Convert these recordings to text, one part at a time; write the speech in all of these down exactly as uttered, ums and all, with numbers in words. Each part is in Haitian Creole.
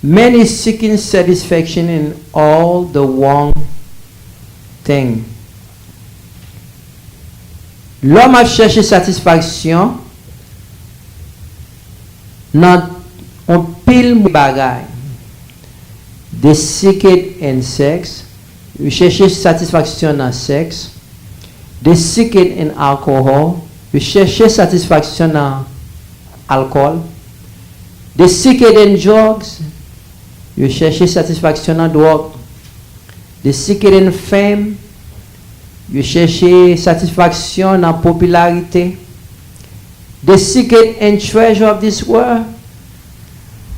Man is seeking satisfaction in all the wrong thing. Lòm ap chèche satisfaksyon nan yon pil bagay. They seek it in sex. Yo chèche satisfaksyon nan sèks. They seek it in alcohol. Yo chèche satisfaksyon nan alkòl. They seek it in drugs. Yo chèche satisfaksyon nan dwòg. They seek it in fame. Yo chèche satisfaksyon nan popilarite. They seek it in treasure of this world.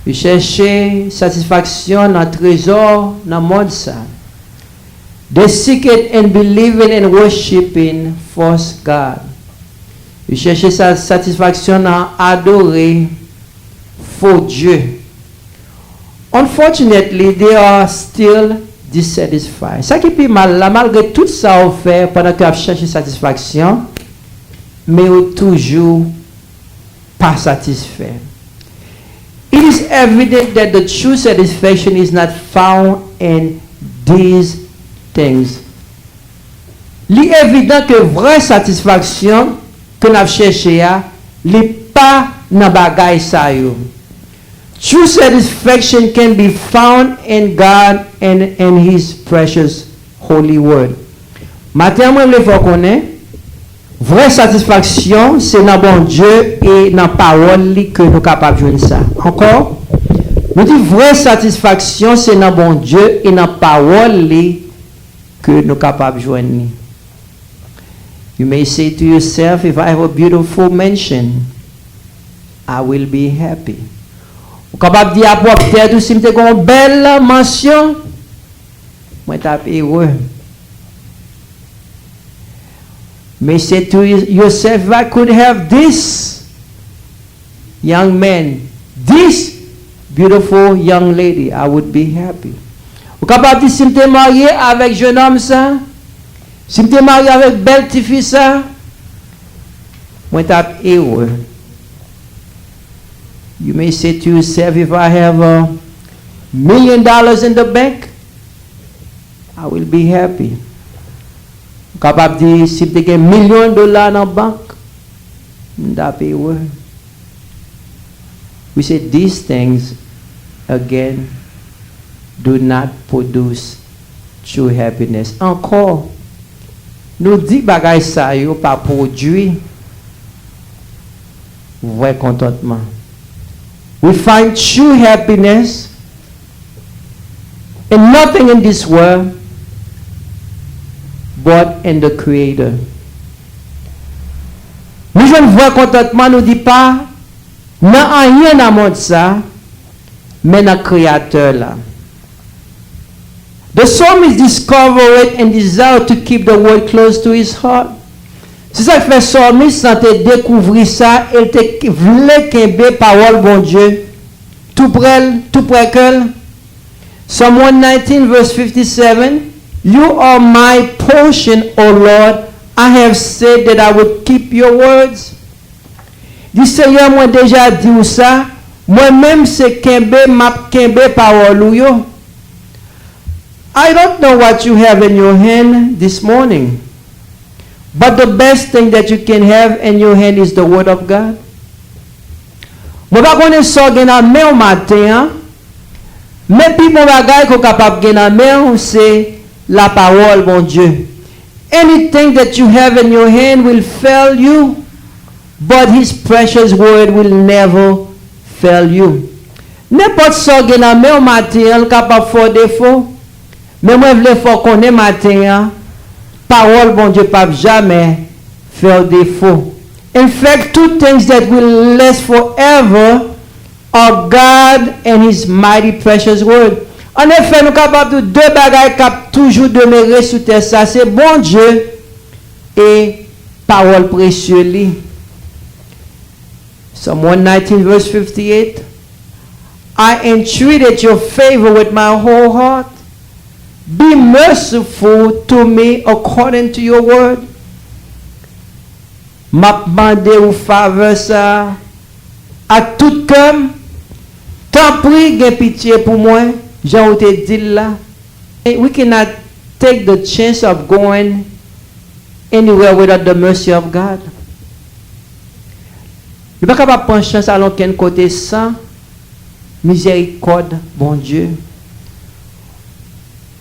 Yo chèche satisfaksyon nan trezò nan mond sa. They seek it in believing and worshiping false god. Yo chèche sa satisfaksyon nan adore fo dye. Unfortunately, they are still dissatisfied. Sa ki pi mal la, malgre tout sa yo fè pandan ke y ap chèche satisfaksyon, men yo toujou pa satisfè. It is evident that the true satisfaction is not found in these things. Li evidan ke vrè satisfaksyon ke n ap chèche a, li pa nan bagay sa yo. True satisfaction can be found in God and in His precious holy word. Maten an, mwen vle fè w konnen, vrè satisfaksyon se nan Bondye e nan pawòl li ke nou kapab jwenn sa. Ankò, nou di vrè satisfaksyon se nan Bondye e nan pawòl li ke nou kapab jwenn li. You may say to yourself, "If I have a beautiful mansion, I will be happy." Ou kapab di a pwòp tèt ou, "Si m te gen yon bèl mansyon, mwen t ap ere." May say to yourself, "If I could have this young man, this beautiful young lady, I would be happy." Ou kapab di, "Si m te marye avèk jennonm sa, si m te marye avèk bèl tifi sa, mwen t ap ere." You may say to yourself, "If I have a million dollars in the bank, I will be happy." Ou kapab di, "Si m te gen milyon dola nan bank, m t ap ere." We say these things, again, do not produce true happiness. Ankò, nou di bagay sa yo pa pwodui vrè kontantman. We find true happiness and nothing in this world but in the Creator. Nou jwenn vrè kontantman, nou di pa nan anyen nan mond sa, men nan Kreyatè la. The psalmist discovered and desired to keep the word close to his heart. Se sa k fè sòmis lan te dekouvri sa e l te vle kenbe pawòl Bondye tou prè l, tou prè kè l. Psalm one nineteen verse fifty-seven, "You are my portion, O Lord. I have said that I would keep your words." Di, "Senyè, mwen deja di w sa, mwen menm se kenbe m ap kenbe pawòl ou yo." I don't know what you have in your hand this morning, but the best thing that you can have in your hand is the word of God. Mwen pa konnen sa w gen nan men w maten an, men pi bon bagay ke w kapab gen nan men w se lapawòl Bondye. Anything that you have in your hand will fail you, but his precious word will never fail you. Nenpòt sa w gen nan men w maten an, l kapab fè w defo. Men mwen vle fè w konnen maten an, pawòl Bondye p ap jamè fè w defo. In fact, two things that will last forever are God and his mighty precious word. Anefè, nou kapab di de bagay k ap toujou demere sou tè sa, se Bondye e pawòl presye li. Psalm one nineteen verse fifty-eight, "I entreated your favor with my whole heart. Be merciful to me according to your word." M ap mande ou favè sa ak tout kè m. Tanpri, gen pitye pou mwen, jan ou te di l la. We cannot take the chance of going anywhere without the mercy of God. Nou pa kapab pran chans al ankenn kote san mizèrikòd Bondye.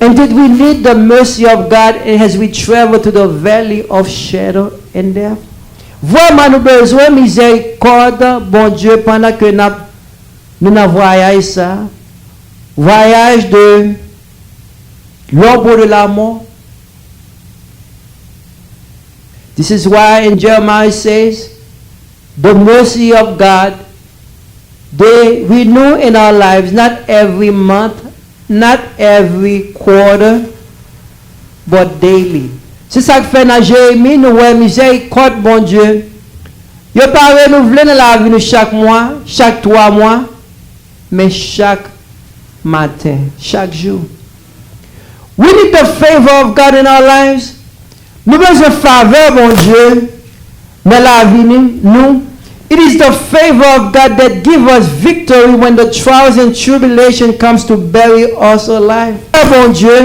And did we need the mercy of God as we travel through the valley of shadow and death? Vrèman, nou bezwen mizèrikòd Bondye pandan ke n ap, nou nan vwayaj sa, vwayaj de l'ombre de la mort. This is why in Jeremiah it says, the mercy of God, they renew in our lives, not every month, not every quarter, but daily. Se sa k fè nan Jeremi, nou wè mizèrikòd Bondye. Yo pa renouvle nan lavi nou chak mwa, chak twa mwa, men chak maten, chak jou. We need the favor of God in our lives. Nou bezwen favè Bondye nan lavi ni, nou. It is the favor of God that give us victory when the trials and tribulation comes to bury us alive. Favè Bondye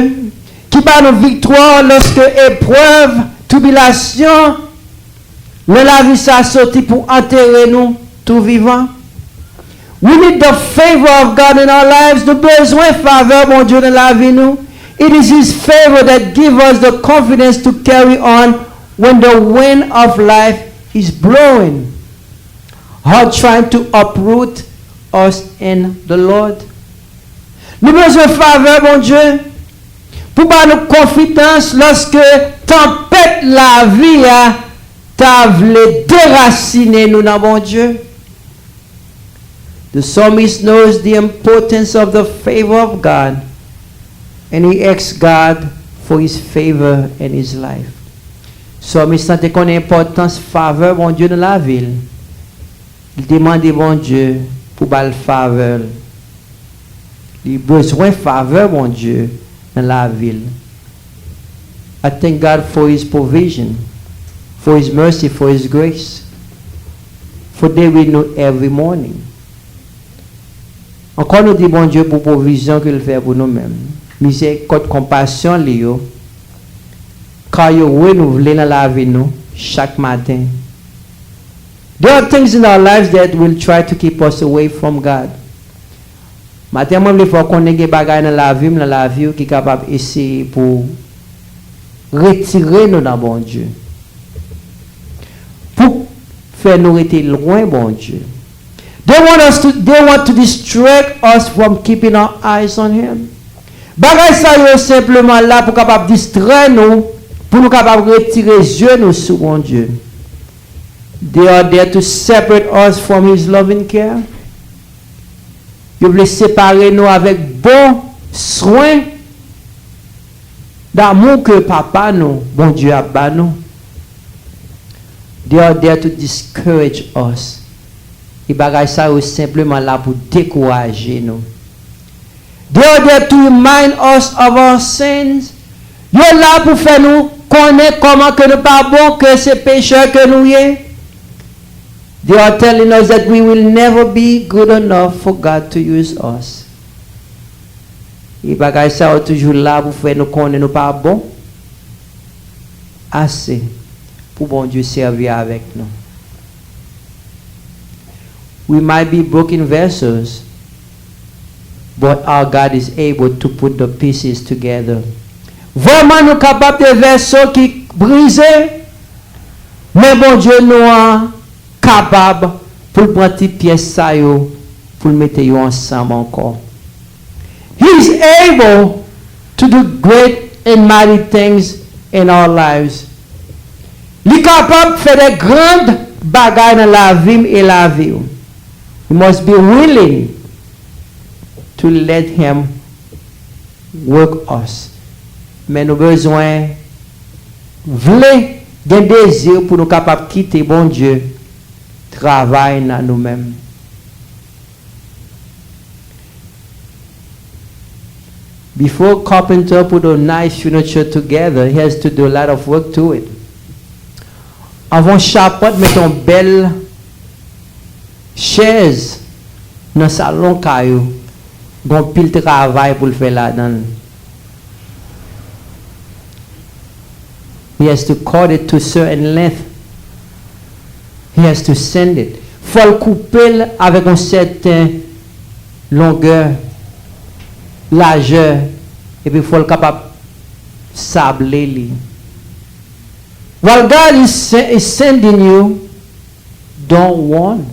ki ba nou viktwa lòske eprèv, tribilasyon, lè lavi sa soti pou antere nou tou vivan. We need the favor of God in our lives. Nou bezwen favè Bondye nan lavi nou. It is His favor that give us the confidence to carry on when the wind of life is blowing hard, trying to uproot us in the Lord. Nou bezwen favè Bondye pou ba nou konfidans lòske tanpèt lavi a ta vle derasinen nou nan Bondye. The psalmist knows the importance of the favor of God, and he asks God for his favor in his life. Sòmis lan te konnen enpòtans favè Bondye nan lavi l. Li te mande Bondye pou ba l favè l. Li bezwen favè Bondye nan lavi l. I thank God for his provision, for his mercy, for his grace, for they renew every morning. Ankò nou di Bondye pou pwovizyon ke l fè pou nou menm. Mizèrikòd, konpasyon li yo, ka yo renouvle nan lavi nou chak maten. There are things in our lives that will try to keep us away from God. Maten, mwen vle fè w konnen gen bagay nan lavi m, nan lavi w ki kapab eseye pou retire nou nan Bondye, pou fè nou rete lwen Bondye. They want us to, they want to distract us from keeping our eyes on Him. Bagay sa yo senpleman la pou kapab distrè nou, pou nou kapab retire zye nou sou Bondye. They are there to separate us from His loving care. Yo vle separe nou avèk bon swen damou ke Papa nou, Bondye, ap ba nou. They are there to discourage us. E bagay sa yo senpleman la pou dekouraje nou. They are there to remind us of our sins. Yo la pou fè nou konnen kòman ke nou pa bon, ke se pechè ke nou ye. They are telling us that we will never be good enough for God to use us. E bagay sa yo toujou la pou fè nou konnen nou pa bon ase pou Bondye sèvi avèk nou. We might be broken vessels, but our God is able to put the pieces together. Vrèman, nou kapab de vèso ki brize, men Bondye nou an kapab pou l pran ti pyès sa yo, pou l mete yo ansanm ankò. He is able to do great and mighty things in our lives. Li kapab fè de grand bagay nan lavi m e lavi w. We must be willing to let him work us. Men nou bezwen vle gen dezi pou nou kapab kite Bondye travay nan nou menm. Before carpenter put a nice furniture together, he has to do a lot of work to it. Anvan chapant mete yon bèl chèz, nan salon kay ou, gen yon pil travay pou l fè ladan l. He has to cut it to certain length. He has to sand it. Fò l koupe l avèk yon sèten longè, lajè, epi fò l kapab sable li. While God is, sa- is sending you, don't run.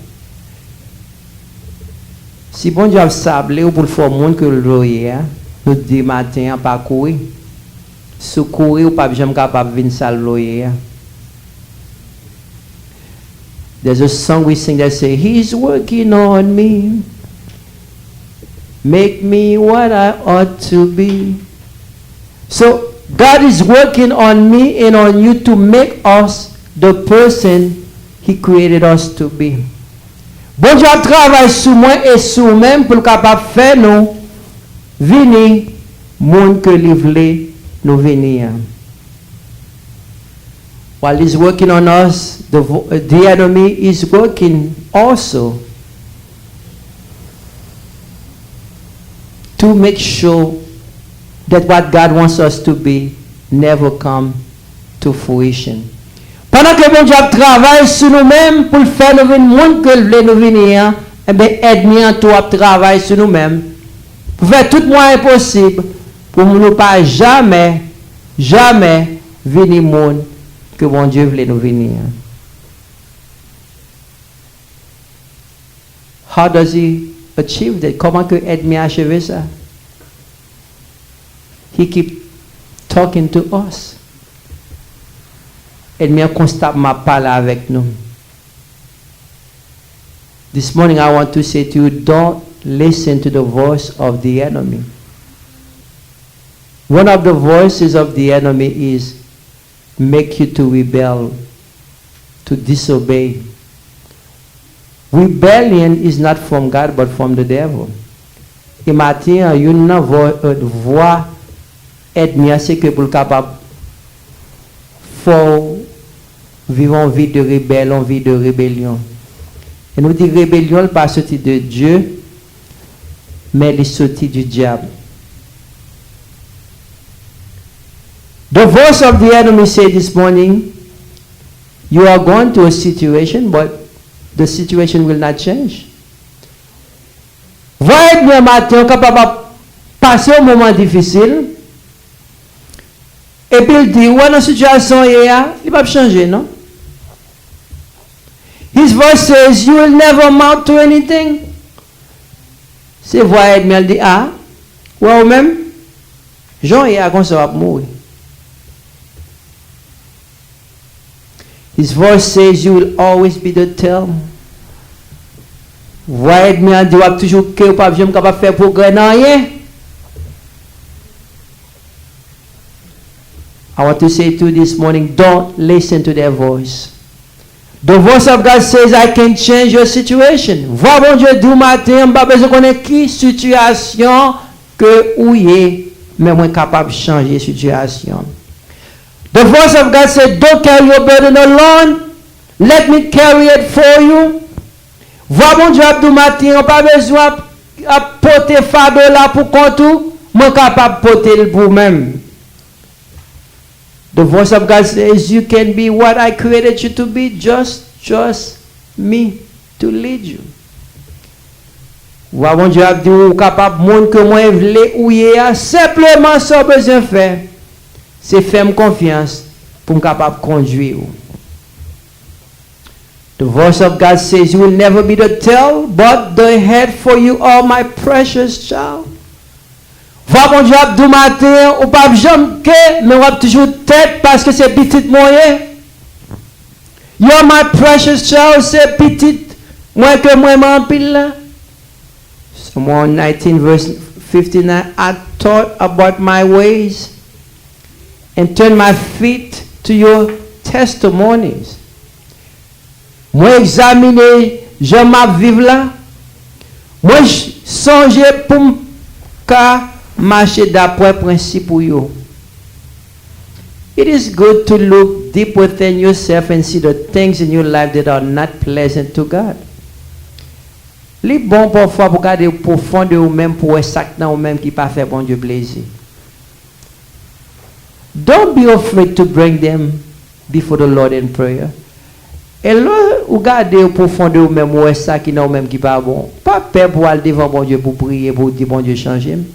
Si Bondye ap sable w pou l fè w moun ke l vle w ye a, nou di maten an pa kouri. Si w kouri, ou p ap janm kapab vin sa l vle w ye a. There's a song we sing that say, "He's working on me, make me what I ought to be." So, God is working on me and on you to make us the person He created us to be. Bondye ap travay sou mwen e sou ou menm pou l kapab fè nou vini moun ke li vle nou vini an. While he's working on us, the, vo- the enemy is working also to make sure that what God wants us to be never come to fruition. Pandan ke Bondye ap travay sou nou menm pou l fè nou vin moun ke l vle nou vini an, enben ènmi an tou ap travay sou nou menm pou fè tout mwayen posib pou nou pa jamè, jamè vini moun ke Bondye vle nou vini an. How does he achieve that? Kòman ke ènmi acheve sa? He keep talking to us. Ènmi an konstamman ap pale avèk nou. This morning I want to say to you, don't listen to the voice of the enemy. One of the voices of the enemy is make you to rebel, to disobey. Rebellion is not from God but from the devil. E maten an, youn nan vwa, vwa ènmi an se ke pou l kapab fè w viv yon vi de rebèl, yon vi de rebelyon. E nou di rebelyon l pa soti de Dye, men li soti di dyab. The voice of the enemy say this morning, you are going through a situation, but the situation will not change. Vwa ènmi an maten an kapab ap pase yon moman difisil, epi l di, ou wè nan sitiyasyon w ye a, li p ap chanje non. His voice says, you will never amount to anything. Se vwa ènmi an l di, a, ou wè ou menm, jan w ye a konsa w ap mouri. His voice says you will always be the tail. Vwa ènmi an di w ap toujou ke ou p ap janm kapab fè pwogrè nan anyen. I want to say to you this morning, don't listen to their voice. The voice of God says, I can change your situation. Vwa Bondye di w maten an, m pa bezwen konnen ki sitiyasyon ke ou ye, men mwen kapab chanje sitiyasyon. The voice of God said, don't carry your burden alone. Let me carry it for you. Vwa Bondye ap di w maten an, pa bezwen ap, ap pote fado la pou kont ou, mwen kapab pote l pou w menm. The voice of God says, you can be what I created you to be, just trust me to lead you. Vwa Bondye ap di w, ou kapab moun ke mwen vle ou ye a, senpleman sa w bezwen fè, se fè m konfyans pou m kapab kondui w. The voice of God says, you will never be the tail, but the head for you are my precious child. Vwa Bondye ap di w maten an, ou p ap janm ke, men w ap toujou tèt, paske se pitit mwen w ye. You are my precious child, se pitit mwen ke mwen renmen anpil la. Psalm one nineteen verse fifty-nine, I thought about my ways and turn my feet to your testimonies. Mwen egzamine jan m ap viv la. Mwen ch- sonje pou m ka mache dapre prensip ou yo. It is good to look deep within yourself and see the things in your life that are not pleasant to God. Li bon pafwa pou gade o pwofon de ou menm pou wè sa k nan ou menm ki pa fè Bondye plezi. Don't be afraid to bring them before the Lord in prayer. E lè ou gade o pwofon de ou menm, ou wè sa ki nan ou menm ki pa bon, pa pè pou al devan Bondye pou priye, pou di, "Bondye, chanje m."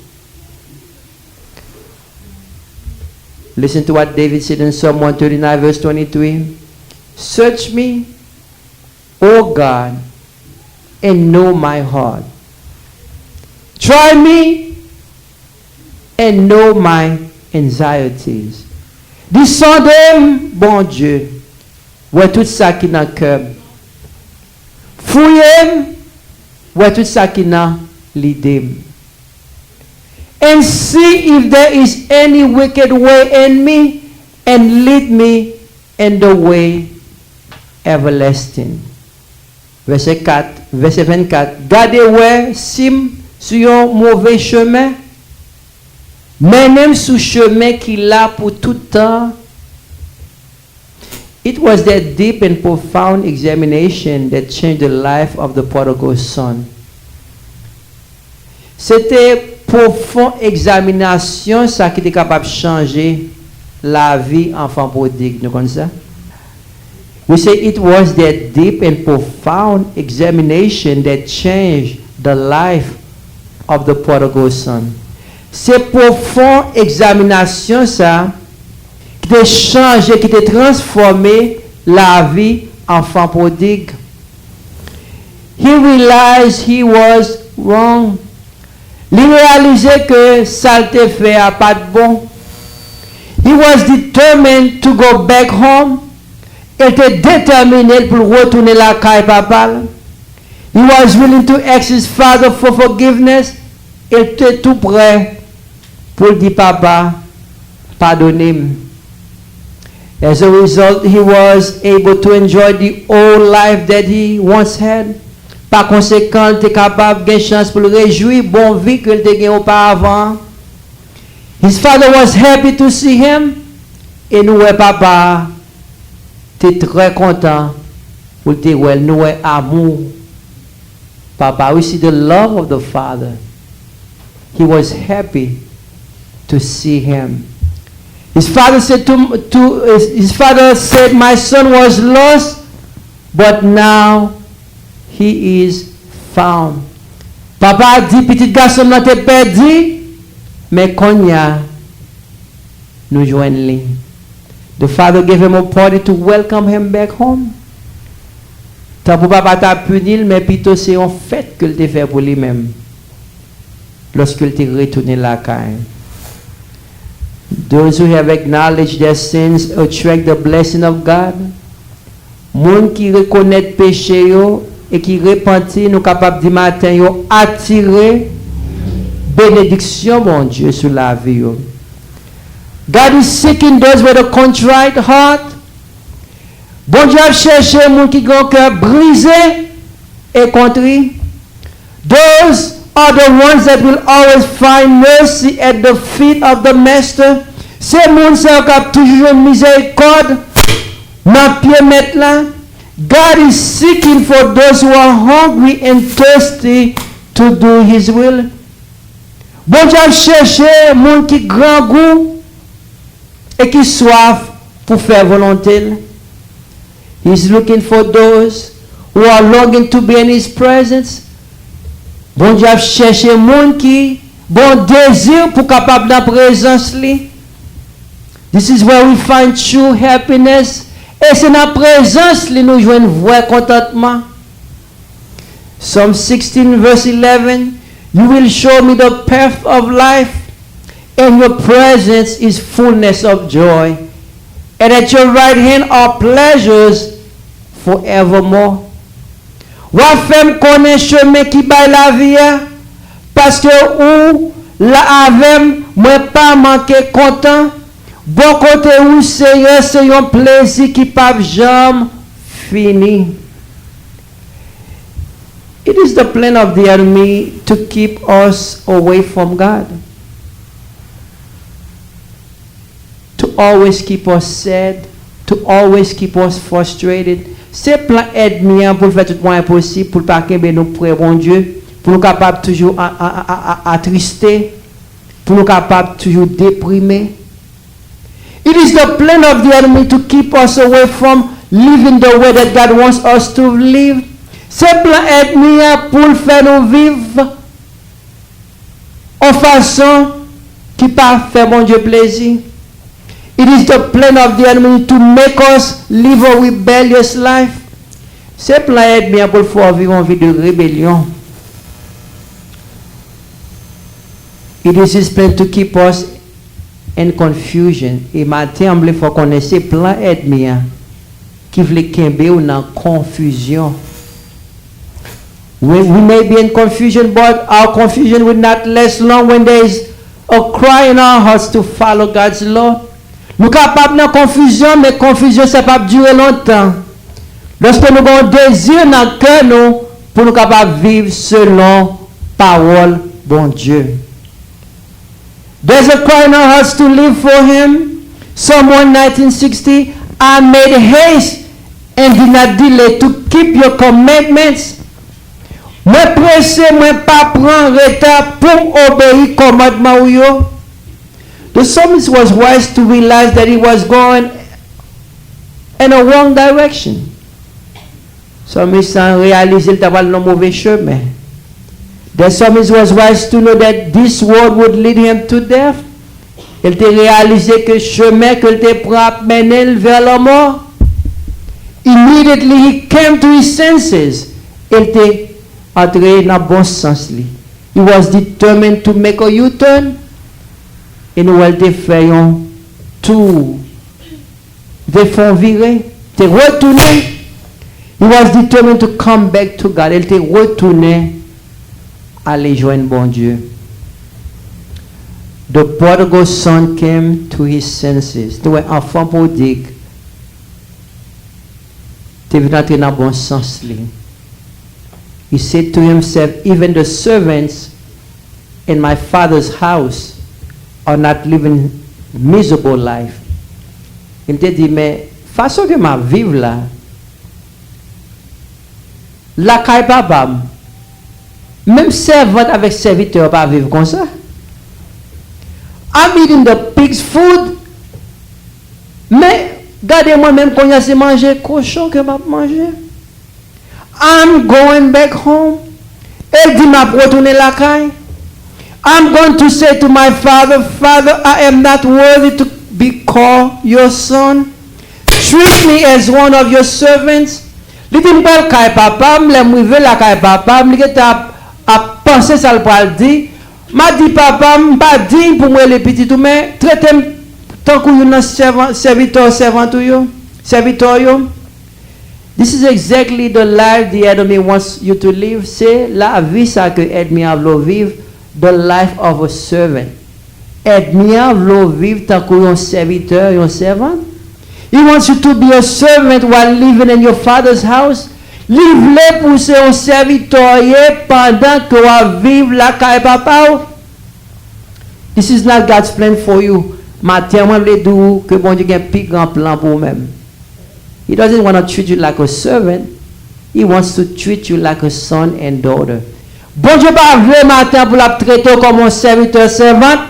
Listen to what David said in Psalm one thirty-nine, verse twenty-three. "Search me, O God, and know my heart. Try me and know my anxieties." Di, "Sonde m, Bondye, wè tout sa ki nan kè m. Fouye m, wè tout sa ki nan lide m. And see if there is any wicked way in me, and lead me in the way everlasting." Vèsè kat, vèsè vennkat, "Gade wè si m sou yon move chemen, mennen m sou chemen ki la pou tout tan." It was that deep and profound examination that changed the life of the prodigal son. Se te pwofon egzaminasyon sa ki te kapab chanje lavi anfan pwodig. Nou konn sa? We say it was that deep and profound examination that changed the life of the prodigal son. Se pwofon egzaminasyon sa ki te chanje, ki te transfòme lavi anfan pwodig. He realized he was wrong. Li reyalize ke sa l te fè a pa t bon. He was determined to go back home. El te detèmine l pou l retounen lakay papa l. He was willing to ask his father for forgiveness. El te tou prè pou l di, "Papa, padone m." As a result, he was able to enjoy the old life that he once had. Pa konsekan, l te kapab gen chans pou l rejwi bon vi ke l te gen oparavan. His father was happy to see him. E nou wè papa a te trè kontan pou l te wè l. Nou wè amou papa. We see the love of the father. He was happy to see him. His father said to, to his, his father said, "My son was lost, but now he is found." Papa a di, "Pitit gason m nan te pèdi, men kounye a nou jwenn li." The father gave him a party to welcome him back home. Tanpri papa ta pini l, men pito se yon fèt ke l te fè pou li menm lòske l te retounen lakay. Those who have acknowledged their sins attract the blessing of God. Moun ki rekonèt peche yo e ki repanti, nou kapab di maten, yo atire benediksyon Bondye sou lavi yo. God is seeking those with a contrite heart. Bondye ap chèche moun ki gen yon kè brize e kontri. Those are the ones that will always find mercy at the feet of the Master. Se moun sa yo k ap toujou jwenn mizerikòd nan pye Mèt la. God is seeking for those who are hungry and thirsty to do his will. Bondye ap chèche moun ki grangou e ki swaf pou fè volonte l. He's looking for those who are longing to be in his presence. Bondye ap chèche moun ki gen yon dezi pou kapab nan prezans li. This is where we find true happiness. E se nan prezans li nou jwenn vrè kontantman. Psalm sixteen, verse eleven, "You will show me the path of life. In your presence is fullness of joy, and at your right hand are pleasures forevermore." W ap fè m konnen chemen ki bay lavi a, paske ou la avè m, mwen pa manke kontan. Bò kote ou, Seyè, se yon plezi ki p ap janm fini. It is the plan of the enemy to keep us away from God, to always keep us sad, to always keep us frustrated. Se plan ènmi an pou l fè tout mwayen posib pou l pa kenbe nou pre Bondye, pou nou kapab toujou a- a- a- a- atriste, pou nou kapab toujou deprime. It is the plan of the enemy to keep us away from living the way that God wants us to live. Se plan ènmi an pou l fè nou viv yon fason ki pa fè Bondye plezi. It is the plan of the enemy to make us live a rebellious life. Se plan ènmi an pou l fè w viv yon vi de rebelyon. It is his plan to keep us in confusion. E maten an, m vle fè w konnen se plan ènmi an ki vle kenbe w nan konfizyon. We, we may be in confusion, but our confusion will not last long when there is a cry in our hearts to follow God's law. Nou kapab nan konfizyon, men konfizyon sa p ap dire lontan. Lòske nou gen yon dezi nan kè nou pou nou kapab viv selon pawòl Bondye. There's a cry in our hearts to live for Him. Psalm one nineteen sixty, I made haste and did not delay to keep your commandments. Mwen prese, mwen pa pran reta pou m obeyi kòmandman ou yo. The psalmist was wise to realize that he was going in a wrong direction. Salmis lan reyalize l t ap al nan move chemen. The psalmist was wise to know that this road would lead him to death. L te reyalize ke chemen ke l te pran ap mennen l vè lanmò. Immediately he came to his senses. L te antre nan bon sans li. He was determined to make a U-turn. E nou wè l te fè yon tou. Te fè yon vire, te retounen. He was determined to come back to God. El te retounen ale jwenn Bondye. The prodigal son came to his senses. Nou wè anfan pwodig te vin antre nan bon sans li. He said to himself, even the servants in my father's house are not living miserable life. Li te di, men fason ke m ap viv la, lakay papa m, menm sèvant avèk sèvitè yo pa viv konsa. I'm eating the pig's food. Men gade mwen menm kounye a se manje kochon ke m ap manje. I'm going back home. El di m ap retounen lakay. I'm going to say to my father, Father, I am not worthy to be called your son. Treat me as one of your servants. Li di m pral kay papa m, lè m rive lakay papa m, li gentan ap, ap panse sa l pral di. M a di papa m, m pa diy pou m rele pitit ou, men trete m tankou youn nan sèvan, sèvitè, sèvant ou yo, sèvitè yo. This is exactly the life the enemy wants you to live. Se lavi sa ke ènmi an vle w viv, the life of a servant. Ènmi an vle w viv tankou yon sèvitè, yon sèvant. He wants you to be a servant while living in your father's house. Li vle pou w se yon sèvitè w ye pandan ke w ap viv lakay papa w. This is not God's plan for you. Maten an, mwen vle di w ke Bondye gen pi gran plan pou ou menm. He doesn't want to treat you like a servant. He wants to treat you like a son and daughter. Bondye pa vle maten an pou l ap trete w kòm yon sèvitè, sèvant,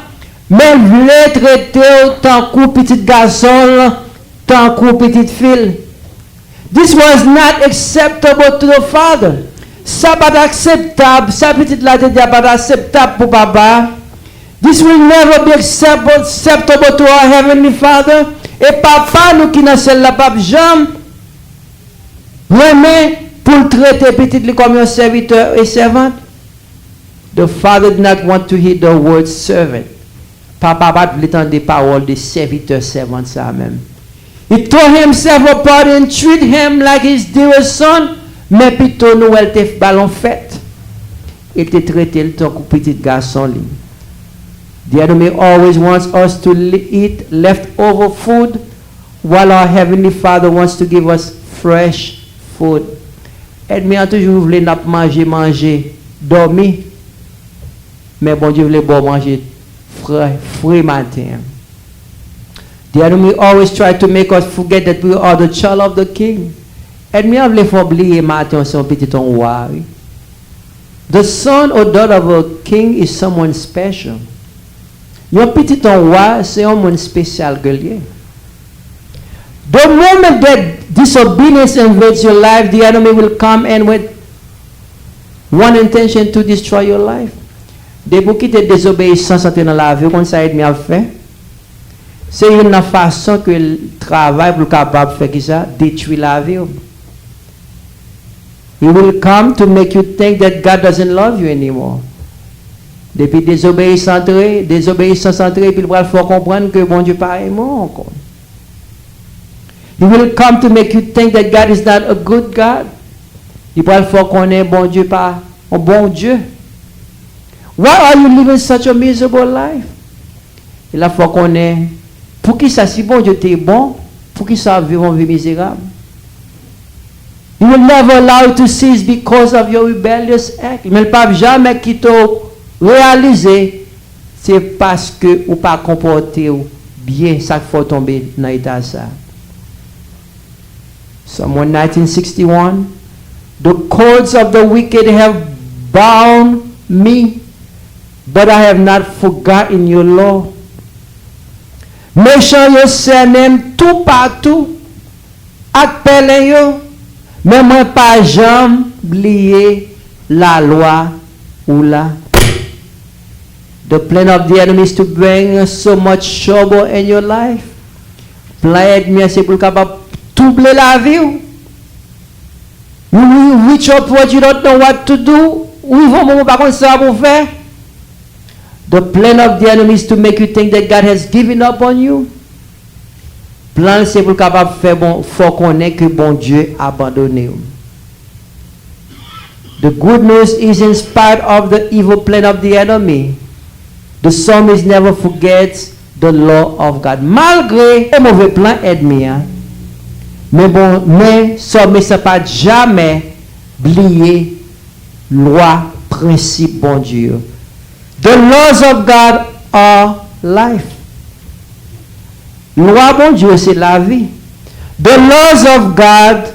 men l vle trete w tankou pitit gason l, tankou pitit fi l. This was not acceptable to the father. Sa pa t akseptab, sa pitit la te di a pa t akseptab pou papa a. This will never be accept- acceptable to our Heavenly Father. E Papa nou ki nan syèl la p ap janm renmen pou l trete pitit li kòm yon sèvitè e sèvant. The father did not want to hear the word servant. Papa pa t vle tande pawòl de sèvitè, sèvant sa a menm. He tore himself apart and treat him like his dearest son, men pito nou wè l te ba l yon fèt. E te trete l tankou pitit gason li. The enemy always wants us to li- eat leftover food, while our Heavenly Father wants to give us fresh food. Ènmi an toujou vle n ap manje, manje, dòmi. Men Bondye vle ba w manje fre, fre maten an. The enemy always try to make us forget that we are the child of the king. Ènmi an vle fè w bliye maten w se yon pitit yon wa, wi. The son or daughter of a king is someone special. Yon pitit yon wa se yon moun espesyal ke l ye. The moment that disobedience invades your life, the enemy will come and with one intention to destroy your life. Depi w kite dezobeyisans antre nan lavi w, konn sa ènmi ap fè? Se youn nan fason ke l travay pou l kapab fè kisa? Detwi lavi w. He will come to make you think that God doesn't love you anymore. Depi dezobeyisans antre, dezobeyisans antre, epi l pral fè w konprann ke Bondye pa renmen w ankò. He will come to make you think that God is not a good God. Li pral fè w konnen Bondye pa yon bon Dye. Why are you living such a miserable life? E l ap fè w konnen poukisa si Bondye te bon, poukisa w ap viv yon vi mizerab. He will never allow you to cease because of your rebellious act. Men l p ap jamè kite w reyalize se paske ou pa konpòte w byen sa k fè w tonbe nan eta sa. Psalm one nineteen sixty-one. The cords of the wicked have bound me, but I have not forgotten your law. Mechan yo sènen m toupatou ak pèlen yo, men mwen pa janm bliye lalwa ou la. The plan of the enemy is to bring so much trouble in your life. Plan ènmi an se pou l kapab twouble lavi w. You will reach a point you don't know what to do. Ou rive yon moman ou pa konn sa pou w fè. The plan of the enemy is to make you think that God has given up on you. Plan l se pou l kapab fè bon, fè w konnen ke Bondye abandone w. The good news is, in spite of the evil plan of the enemy, the psalmist never forgets the law of God. Malgre move plan ènmi an, men bon, men psalmist la pa t jamè bliye lwa, prensip Bondye yo. The laws of God are life. Lwa Bondye yo se lavi. The laws of God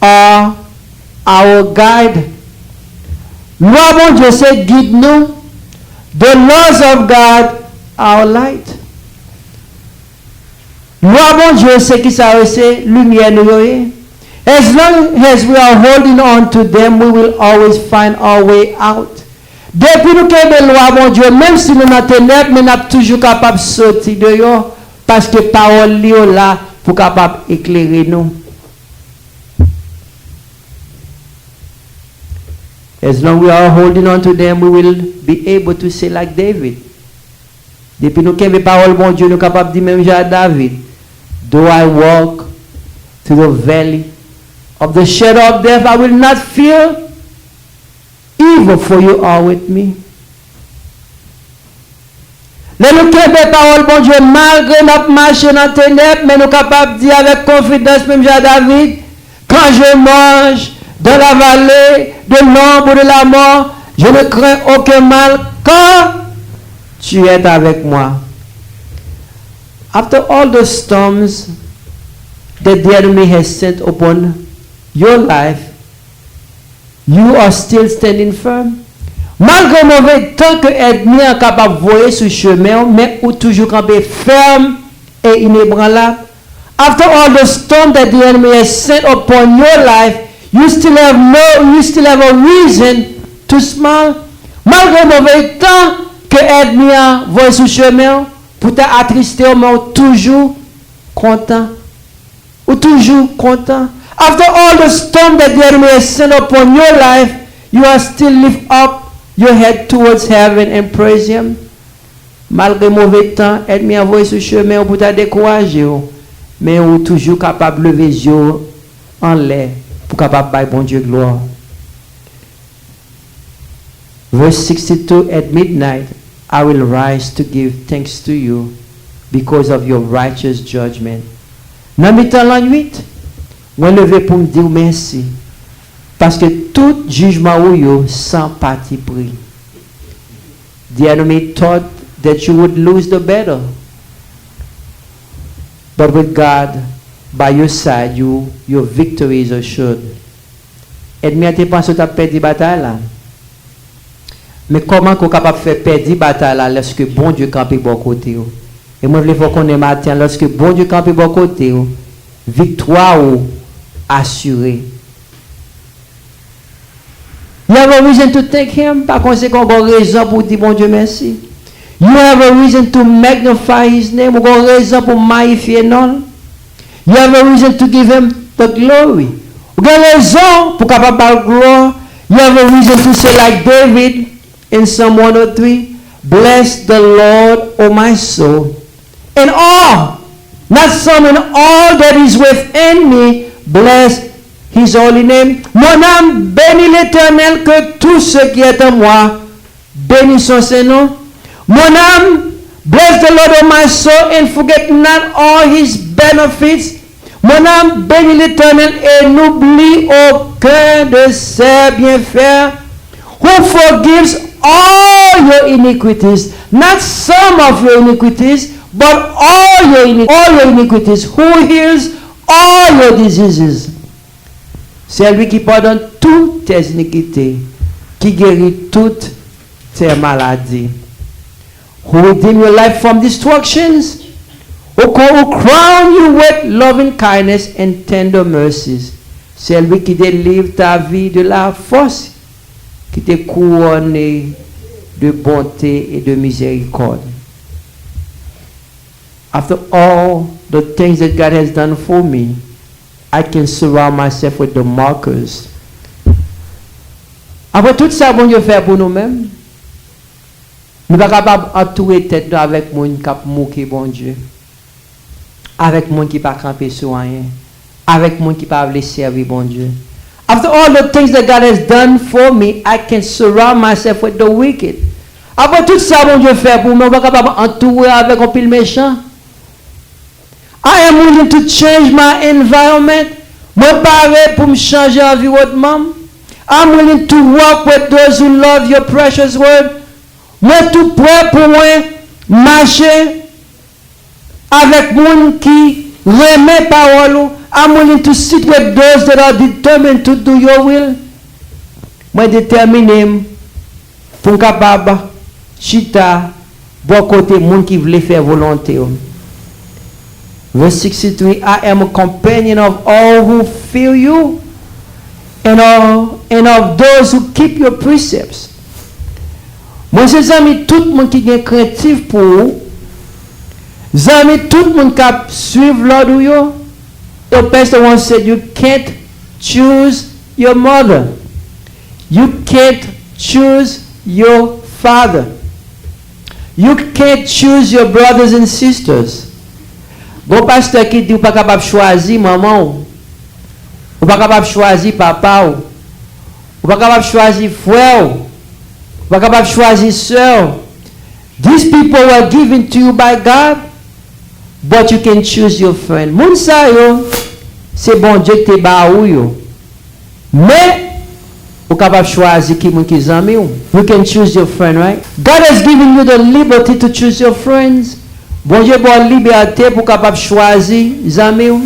are our guide. Lwa Bondye se gid nou. The laws of God are light. Lwa Bondye se kisa yo se? Limyè nou yo ye. As long as we are holding on to them, we will always find our way out. Depi nou kenbe lwa Bondye, menm si nou nan tenèb, men n ap toujou kapab soti deyò, paske pawòl li yo la pou kapab eklere nou. As long we are holding on to them, we will be able to say like David. Depi nou kenbe pawòl Bondye, nou kapab di menm jan a David, "Though I walk through the valley of the shadow of death, I will not fear evil, for you are with me." Lè nou kenbe pawòl Bondye, malgre n ap mache nan tenèb, men nou kapab di avèk konfidans, menm jan a David, "Quand je marche dans la vallée de l'ombre de la mort, je ne crains aucun mal, car tu es avec moi." After all the storms that the enemy has sent upon your life, you are still standing firm. Malgre move tan ke ènmi an kapab voye sou chemen w, men ou toujou kanpe fèm e inebranlab. After all the storm that the enemy has sent upon your life, you still have no, you still have a reason to smile. Malgre move tan ke ènmi an voye sou chemen w pou ta atriste w, men w toujou kontan. Ou toujou kontan. After all the storm that the enemy has sent upon your life, you are still lift up your head towards heaven and praise him. Malgre move tan ènmi an voye sou chemen w pou ta dekouraje w, men ou toujou kapab leve zye w anlè pou kapab bay Bondye glwa. Verse sixty-two, "At midnight, I will rise to give thanks to you because of your righteous judgment." Nan mitan lannwit, mwen leve pou m di w mèsi, paske tout jijman ou yo san patipri. The enemy thought that you would lose the battle, but with God, By your side, you, your victory is assured. Ènmi an te panse w t ap pèdi batay la. Men kòman ke w kapab fè pèdi batay la lèske Bondye kanpe bò kote w? E mwen vle fè w konnen maten an, lèske Bondye kanpe bò kote w, viktwa ou asire. You have a reason to thank him. Pa konsekan, ou gen rezon pou w di Bondye mèsi. You have a reason to magnify his name. Ou gen rezon pou w mayifye non l. You have a reason to give him the glory. Ou gen rezon pou w kapab ba l glwa. You have a reason to say like David in Psalm one oh three, "Bless the Lord, O my soul, and all, not some, and all that is within me, bless his holy name." Mon âme, bénis l'Éternel, que tout ce qui est en moi bénisse son saint nom. Mon âme, bless the Lord, O my soul, and forget not all his benefits. Mon âme, bénis l'Éternel et n'oublie aucun de ses bienfaits. Who forgives all your iniquities, not some of your iniquities, but all your, ini- all your iniquities. Who heals all your diseases. C'est lui qui pardonne toutes tes iniquités, qui guérit toutes tes maladies. Who redeem your life from destructions, who, co- who crown you with loving kindness and tender mercies. C'est lui qui délivre ta vie de la fosse, qui te couronne de bonté et de miséricorde. After all the things that God has done for me, I can surround myself with the markers. Apre tout sa Bondye fè pou nou menm, nou pa kapab antoure tèt nou avèk moun k ap moke Bondye, avèk moun ki pa kanpe sou anyen, avèk moun ki pa vle sèvi Bondye. After all the things that God has done for me, I can surround myself with the wicked. Apre tout sa Bondye fè pou mwen, ou pa kapab antoure avèk anpil mechan. I am willing to change my environment. Mwen pare pou m chanje anviwònman m. I'm willing to walk with those who love your precious word. Mwen tou prè pou mwen mache avèk moun ki renmen pawòl ou. I'm willing to sit with those that are determined to do your will. Mwen detèmine m pou m kapab chita bò kote moun ki vle fè volonte w. Verse sixty-three, I am a companion of all who fear you and, all, and of those who keep your precepts. Mwen se zanmi tout moun ki gen krentif pou ou, zanmi tout moun k ap swiv lòd ou yo. The pastor once said, "You can't choose your mother. You can't choose your father. You can't choose your brothers and sisters." Gon pastè ki di ou pa kapab chwazi manman w. Ou pa kapab chwazi papa w. Ou pa kapab chwazi frè w. Ou pa kapab chwazi sè w. These people were given to you by God, but you can choose your friend. Moun sa yo, se Bondye ki te ba ou yo. Men, ou kapab chwazi ki moun ki zanmi w. You can choose your friend, right? God has given you the liberty to choose your friends. Bondye ba w libète pou w kapab chwazi zanmi w.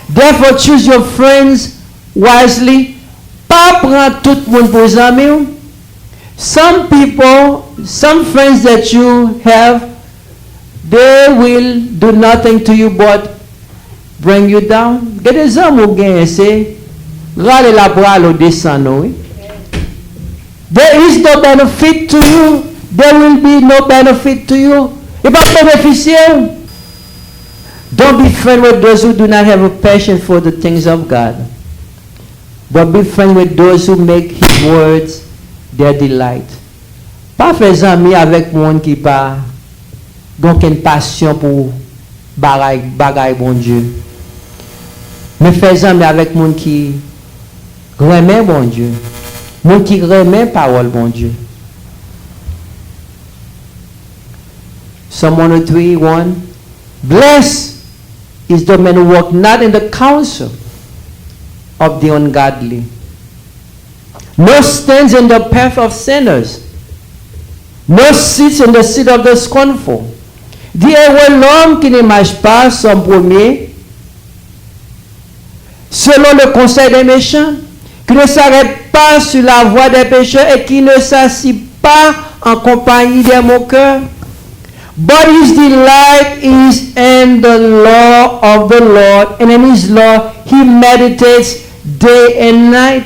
Therefore, choose your friends wisely. Pa pran tout moun pou zanmi w. Some people, some friends that you have, they will do nothing to you but bring you down. Gen de zanmi w genyen, se rale l ap rale w desann ou, wi. There is no benefit to you. There will be no benefit to you. Li p ap benefisye w. Don't be friend with those who do not have a passion for the things of God, but be friend with those who make his words their delight. Pa fè zanmi avèk moun ki pa gen okenn pasyon pou bagay, bagay Bondye. Men fè zanmi avèk moun ki renmen Bondye, moun ki renmen pawòl Bondye. Psalm one oh three one, "Blessed is the man who walk not in the counsel of the ungodly, nor stands in the path of sinners, nor sits in the seat of the scornful." Di, "Heureux l'homme qui ne marche pas sans premier selon le conseil des méchants, qui ne s'arrête pas sur la voie des pécheurs et qui ne s'assit pas en compagnie des moqueurs. But his delight is in the law of the Lord, and in his law he meditates day and night.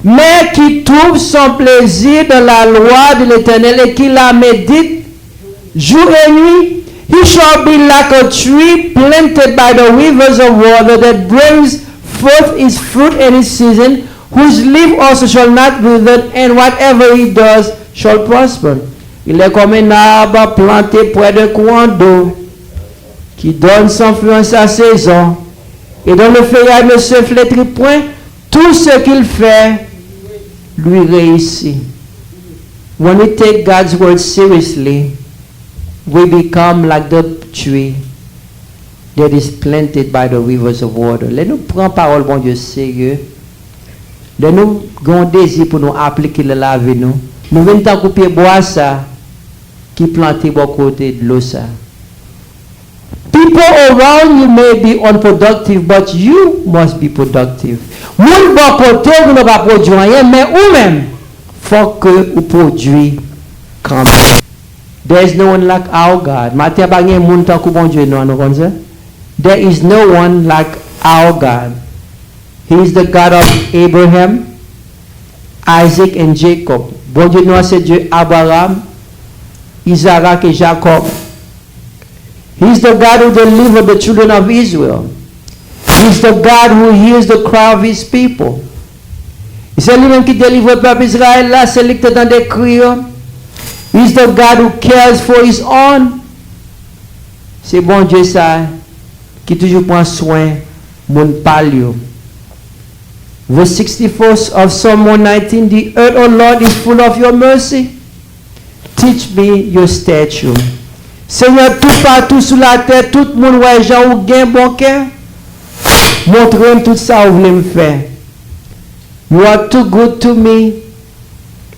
Mais qui trouve son plaisir dans la loi de l'Éternel et qui la médite jour et nuit, he shall be like a tree planted by the rivers of water that brings forth its fruit in its season, whose leaf also shall not wither, and whatever he does shall prosper. Il est comme un arbre planté près d'un courant d'eau, qui donne son fruit en sa saison, et dont le feuillage ne se flétrit point. Tout ce qu'il fait lui réussit. When we take God's word seriously, we become like the tree that is planted by the rivers of water. Lè nou pran pawòl Bondye serye, lè nou gen yon dezi pou nou aplike l nan lavi nou, nou vin tankou pye bwa sa ki plante bò kote dlo sa. People around you may be unproductive, but you must be productive. Moun bò kote w yo pa pwodui anyen, men ou menm, fòk ke ou pwodui kanmenm. There is no one like our God. Maten an, pa gen moun tankou Bondye nou an, nou konn sa? There is no one like our God. He is the God of Abraham, Isaac and Jacob. Bondye nou an se Dye Abraram, Izarak e Jakòb. He is the God who delivered the children of Israel. He is the God who hears the cry of his people. Se li menm ki delivre pèp Izrayèl la, se li ki te tande kri yo. He is the God who cares for his own. Se Bondye sa ki toujou pran swen moun pa l yo. Verse sixty-four of Psalm one nineteen, the earth, O Lord, is full of your mercy. Teach me your statute. Senyè, toupatou sou latè, tout moun wè jan ou gen bon kè. Montre m tout sa ou vle m fè. You are too good to me.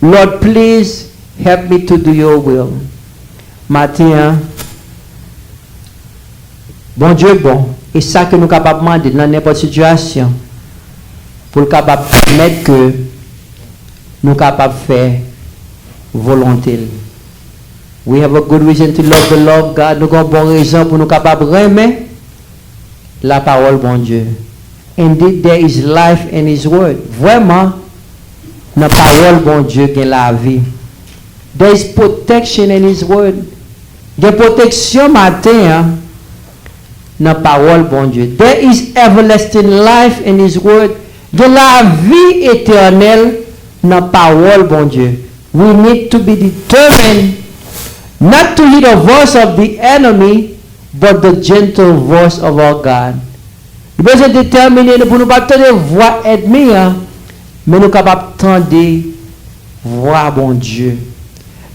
Lord, please help me to do your will. Maten an, Bondye bon, e sa ke nou kapab mande l nan nenpòt sitiyasyon, pou l kapab pèmèt ke nou kapab fè volonte l. We have a good reason to love the law of God. Nou gen yon bon rezon pou nou kapab renmen lapawòl Bondye. Indeed, there is life in his word. Vrèman, nan pawòl Bondye gen lavi. There is protection in his word. Gen pwoteksyon maten an nan pawòl Bondye. There is everlasting life in his word. Gen lavi etènèl nan pawòl Bondye. We need to be determined not to heed the voice of the enemy, but the gentle voice of our God. Nou bezwen detèmine nou pou nou pa tande vwa ènmi an, men nou kapab tande vwa Bondye.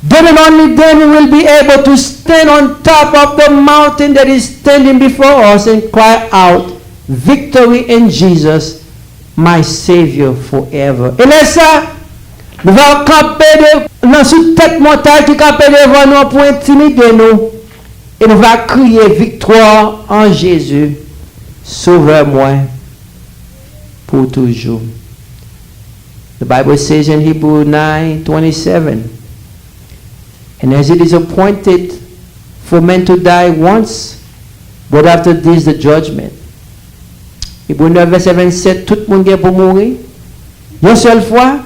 Then and only then we will be able to stand on top of the mountain that is standing before us and cry out, "Victory in Jesus, my Savior forever." E lè sa, nou va kanpe de, nan sou tèt montay ki kanpe devan nou an pou entimide nou. E nou va kriye, "Viktwa an Jezi, Sovè mwen, pou toujou." The Bible says in Hebrew nine twenty-seven, "And as it is appointed for men to die once, but after this the judgment." Ebre nèf vèsè vennsèt, tout moun gen pou mouri yon sèl fwa,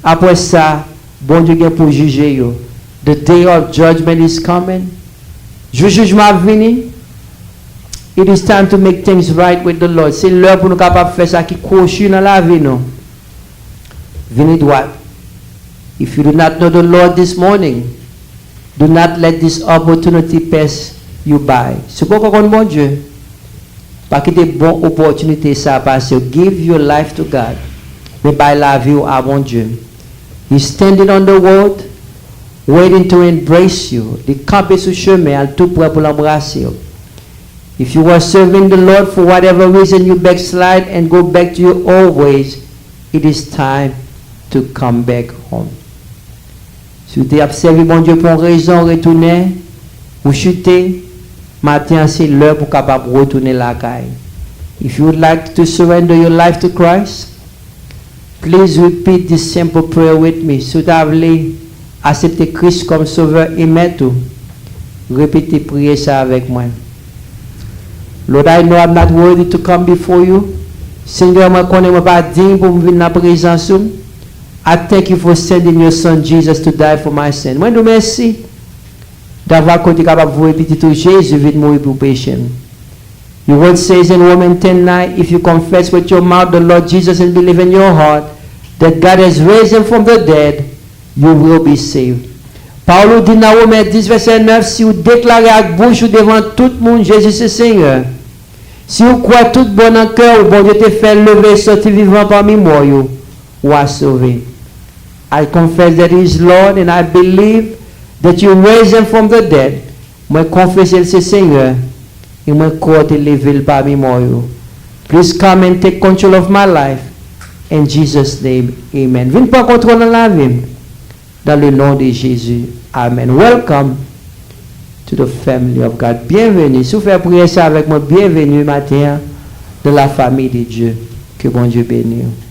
apre sa, Bondye gen pou jije yo. The day of judgment is coming. Jou jijman ap vini. It is time to make things right with the Lord. Se lè pou nou kapab fè sa ki kwochi nan lavi nou. Vini dwat. If you do not know the Lord this morning, do not let this opportunity pass you by. Si w poko konn Bondye, pa kite bon opòtinite sa a pase w. Give your life to God. Men bay lavi w a Bondye. He's standing on the road, waiting to embrace you. Li kanpe sou chemen an, l tou prè pou l anbrase w. If you are serving the Lord, for whatever reason you backslide and go back to your old ways, it is time to come back home. Si w te ap sèvi Bondye pou yon rezon, retounen, ou chite, maten an se lè pou w kapab retounen lakay. If you would like to surrender your life to Christ, please repeat this simple prayer with me. Si w ta vle aksepte Kris kòm Sovè e Mèt ou, repete priyè sa avèk mwen. Lord, I know I'm not worthy to come before you. Senyè, mwen konnen mwen pa diy pou m vin nan prezans ou. I thank you for sending your son Jesus to die for my sin. Mwen di w mèsi davwa ke w te kapab voye pitit ou Jezi vin mouri pou peche m. Your word says in Romans ten nine, if you confess with your mouth the Lord Jesus and believe in your heart that God has raised him from the dead, you will be saved. Pawòl ou di nan Women dis vèsè nèf, si w deklare ak bouch ou devan tout moun Jezi se Senyè, si w kwè tout bon nan kè w Bondye te fè l leve soti vivan pami mò yo, w a sove. I confess that he is Lord and I believe that you raised him from the dead. Mwen konfese l se Senyè e mwen kwè w te leve l pami mò yo. Please come and take control of my life. In Jesus' name, amen. Vin pran kontwòl nan lavi m. Dans le nom de Jésus, amen. Welcome to the family of God. Byenveni. Si w fè priyè sa avèk mwen, byenveni maten an dans la famille de Dieu. Ke Bondye beni w.